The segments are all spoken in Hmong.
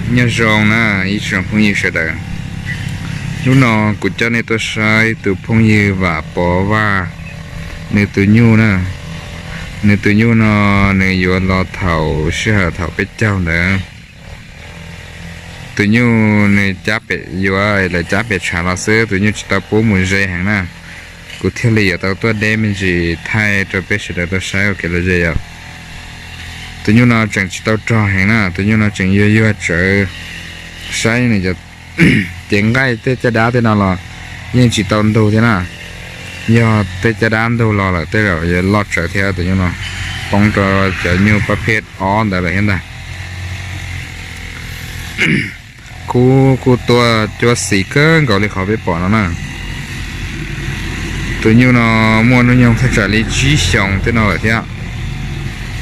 Nyob zoo na ib tsoom phooj ywg sawv daws, hnub no kuv coj nej tuaj saib tus phooj ywg Vam Pov Vaj, nws tus nyuj na. Nws tus nyuj no nws yuav los thaum sij hawm thaum peb caug ntawd. Tus nyuj nws cab pem, yuav lawv cab pem tshav los xwb, tus nyuj tsis tau pub mus ze heev na. Kuv thiaj li yuav tau tuaj deb me ntsis thaij rau peb sawv daws tau saib ua kev lom zem yom. Tus nyuj no tseem tsis tau rog heev na, tus nyuj no tseem yuag yuag tsawv. Saib nws cov cev nqaij tej caj dab tej no los yeej tsis tau ntug thiab na. Yog tej caj dab ntug los lawm tej zaum yuav loj tsawv thiab. Tus nyuj no poob rau cov nyuj pab phej ob ntawd lawm thiab ntag. Kub kuj tuaj cuab xis kawg nkaus li qhov peb pom no na. Tus nyuj no muaj hnub nyoog thaj tsam li tsib xyoos tej no lawm thiab,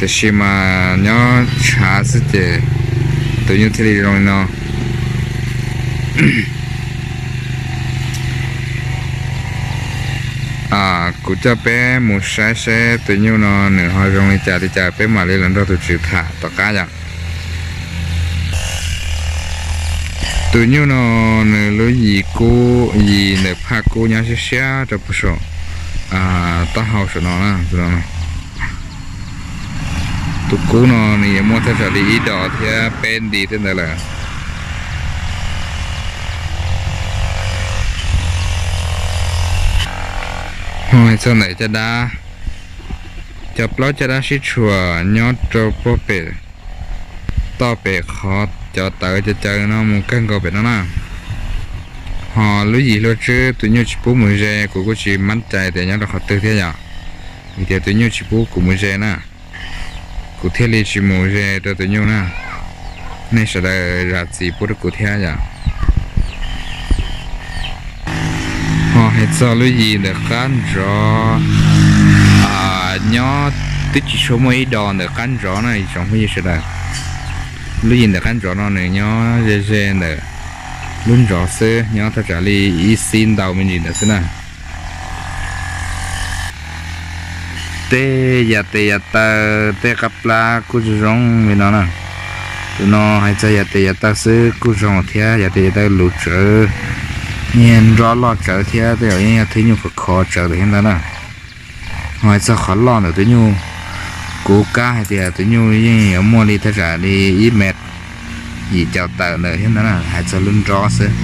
tiam sis mas nyob tshav xwb ces tus nyuj thiaj li zoo li no. Kuv coj peb mus saib seb tus nyuj no nws ho zoo li cas li cas, peb mam li los nrog tus tswv tham tom qab yom. Tus nyuj no nws lub yim kub, yim ntawm phaj kub nyob siab siab rau puag saum taub hau saum no na. Tus kub no nws yuav muaj thaj tsam li ib dos thiab peb nti tej ntawd lawm. Ho hais txog ntawm caj dab, cov plaub caj dab sib tshuam nyob rau puag pem toj pem qhov cov tawv caw caw no mus kawg nkaus pem no na. Ho lub yim hlua tswb tus nyuj tsis pub mus ze, kuv kuj tsis mab cai tias nyob rau qhov twg thiab yom, vim tias tus nyuj tsis pub kuv mus ze na. Kuv thiaj li tsis mus ze rau tus nyuj na. Nej sawv daws zam txim pub rau kuv thiab yom. Ho hais txog lub yim ntawm qab ntsov, nyob twb tsis tshua muaj ib dos ntawm qab ntsov na ib tsoom phooj ywg sawv daws. Lub yim ntawm qab ntsov no nws nyob ze ze ntawm lub ntsov xwb, nyob thaj tsam li ib xib ntau me ntsis ntawd xwb na. Tej yam tes yam taw, tej qab plab kuj zoo zoo li no na. Tus no hais txog yam tes yam taw xwb kuj zoo thiab, yam tes yam taw luv tsawv, niag nrov loj tsawv thiab tej zaum yeej yog thwb nyuj khov khov tsawv lawm thiab ntag na. Ho hais txog qhov loj ntawm tus nyuj, kuv kam hais tias tus nyuj yeej yuav muaj li thaj tsam li ib mev yim caum tawm ntawm thiab ntag na, hais txog lub nrov xwb.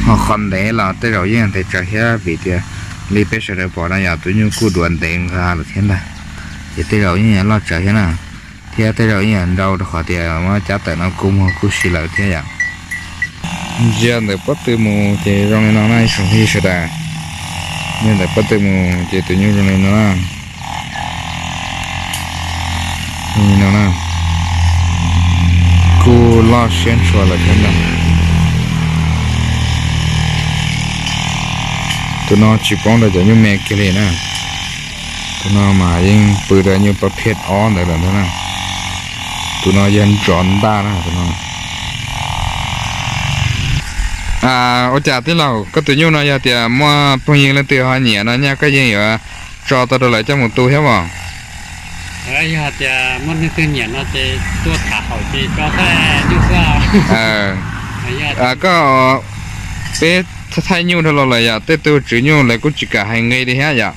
Ho qhov ntev los tej zaum yeej ntev tsawv thiab vim tias li peb sawv daws pom no yog tus nyuj kuj duav ntev nqa lawm thiab ntag, ces tej zaum yeej yuav loj tsawv thiab na. Thiab tej zaum yeej yuav nrau rau qhov tias muab cab tawm no kuj muag kuj si lawm thiab yom. Ntsia ntawm pob tw mus ces zoo li no na ib tsoom phooj ywg sawv daws. Ntsia ntawm pob tw mus ces tus nyuj zoo li no na. Zoo li no na. Kuj loj siab ntshua lawm thiab ntag. Tus no tsis poob rau cov nyuj me kiag li na. Tus no mas yeej pw rau nyuj pab phej ob ntawd lawm ntag na. Tus no yog ntsov ntaj na tus no. Ua cas tij laug, koj tus nyuj no yog tias muaj phooj ywg leej twg ho nyiam no nyaj koj yeej yuav tso tau rau lawv coj mus tu thiab os? Yog tias muaj leej twg nyiam no ces tuaj tham haum ces tso thaij nyuj xwb. Koj, peb thaij nyuj dhau los lawm yom, tej tug tswv nyuj lawv kuj tsis kam hais nqi li thiab yom.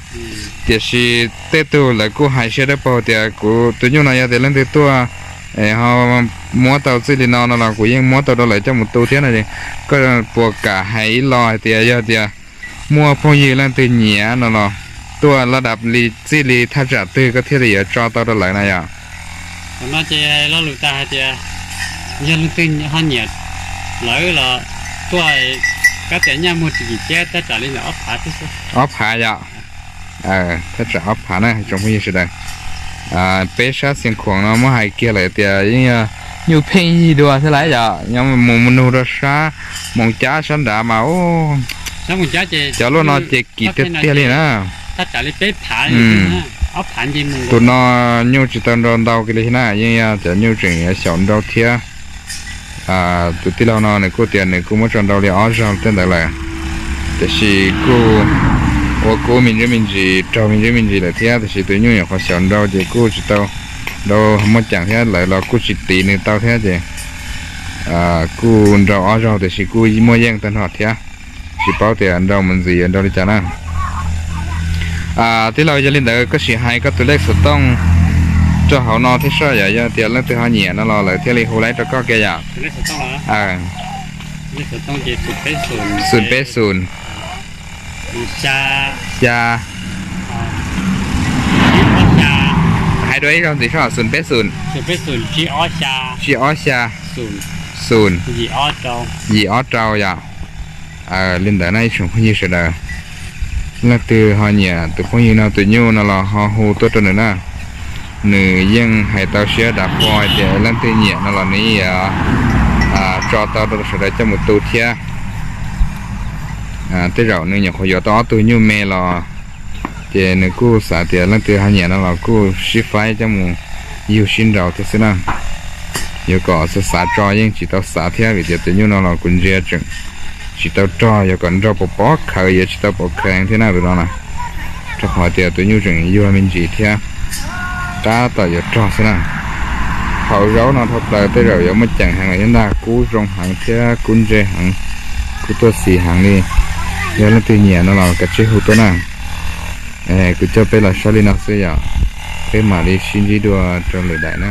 Tiam sis tej tug lawv kuj hais siab dawb paug tias kuv tus nyuj no yog tias leej twg tuaj ho muab tau txij li no no los kuv yeej muab tau rau lawv coj mus tu thiab no. Koj puas kam hais ib lo hais tias yog tias muaj phooj ywg leej twg nyiam no los tuaj laj dab li txij li thaj tsam twg koj thiaj li yuav tso tau rau lawv na yom? Qhov no ces lo lus tas hais tias yog leej twg ho nyiam lawv los tuaj, kab tias nyaj muag tsis kim ciab thaj tsam li ntawm ob phav xwb. Ob phav yom? Thaj tsam ob phav na tsoom phooj ywg sawv daws. Peb sab Xiav Khuam no muab hais kiag lawm tias yeej yog nyuj pheej yig dua thiab lawm yom, nyob mus mus nug rau sab Moos Cab sab nrad mas cov luaj no ces kim tiag tiag li na. Tus no nyuj tsis tau nrau ntau kiag li na, yeej yog cov nyuj tseem xyaum nrau thiab. Tus tij laug no nws kuj tias nws kuj muab tso nrau li ob zaug tej ntawd lawm, tiam sis kuj ua kub me ntsis me ntsis raug me ntsis me ntsis lawm thiab, tiam sis tus nyuj nyuam qhuav xyaum nrau ces kuj tsis tau Nrau muaj ceem thiab lawv los kuj tsis tiv nws tau thiab ces kuj nrau ob zaug tiam sis kuj muaj yeej tag nrho thiab. Tsis paub tias nrau mus ntxiv yuav nrau li cas na. Tij laug, yog li ntawd koj sim hais koj tus lej xov tooj rau hauv no thiab soj, yog tias leej twg ho nyiam no los lawv thiaj li hu laiv rau koj kiag yom. Xoom peb xoom, xya, hais dua ib zaug ntxiv soj, xoom peb xoom, tsib ob xya, xoom, yim ob rau yom. Li ntawd na ib tsoom phooj ywg sawv daws, leej twg ho nyiam tus phooj ywg no tus nyuj no los ho hu tuaj rau nws na. Nws yeej hais tau siab dav qhuas hais tias leej twg nyiam no los nws yuav tso tau rau sawv daws coj mus tu thiab. Tej zaum nws nyuam qhuav yuav tau ob tug nyuj me los ces nws kuj xav tias leej twg ho nyiam no los kuj sib faib coj mus yug sib nraus thiab xwb na. Yuav kom xav xav tso yeej tsis tau xav thiab vim tias tus nyuj no los kuv ntsia tseem tsis tau rog, yuav kom nrau pov pov khawv yuav tsis tau pov khawv thiab na tus no na. Rau qhov tias tus nyuj tseem yuag me ntsis thiab, tab tom yuav rog xwb na. Hauv zaub no dhau plaws tej zaum yuav muaj ceem heev lawm thiab ntag, kub zoo heev thiab kub ntse heev, kub tuaj xis heev li. Yog leej twg nyiam no los kav tsij hu tuaj na. Kuv coj peb los saib li no xwb yom, peb mam li sib ntsib dua rau lwm daim na.